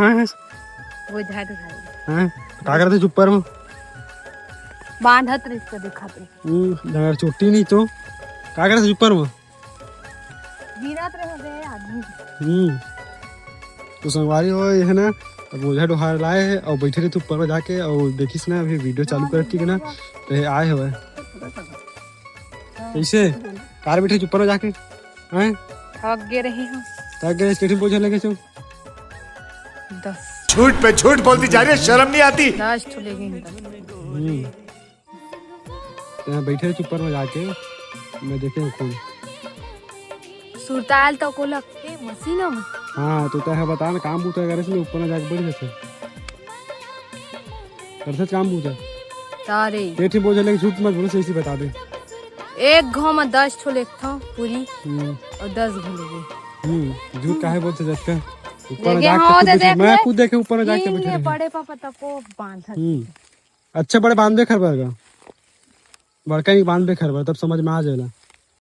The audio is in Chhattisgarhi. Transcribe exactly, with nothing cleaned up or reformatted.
हाँ, हाँ। बोझा ढोहाई। हाँ, का करत हे ऊपर में? बांधत रहिस त दिखत रहिस। हम्म, डंगर चोटी नहीं तो। का करत हे ऊपर में? गिरत रहे बे आदमी। हम्म। तो संगवारी हो, ये हे ना, अब बोझा ढोहार लाए हे अउ बइठे रहिथे ऊपर में जाके अउ देखिस ना, अभी video चालू कर, ठीक हे ना, तो ये आए हवय। कइसे? कार बइठे ऊपर में जाके, हैं? थक गे रहे हँव। थक गे रहे, स्टेटिंग बोझा लेके चल। दस। झूठ पे झूठ बोलती जा रही है, शर्म नहीं आती? दस ठो लेगे हँव। हम्म। तैं बइठे रह ऊपर में जाके, मैं देखे हँव खुद। सुरताल तो को लगथे मशीन में। हाँ, तो तैं ह बता ना, काम बूता करे से ऊपर में जाके बइठ जाथे। करथे काम बूता। तारे। ये ठीक बोझा लेके झूठ मत बोलो, सही सही बता दे। एक घाव में दस ठो लेगथँव पूरी हम्म। अउ दस घाव लेगे। हम्म, झूठ काहे बोलथे जतका? ऊपर में देखे जाके हँव, खुद तो देखे, देख मैं ले। खुद देखे ऊपर में जाके इन बइठे ले रहे। बड़े पापा तको बांधत। हम्म। अच्छा, बड़े बांधबे खरबर का, बड़का नहीं बांधबे खरबर, तब समझ में आ जाएला।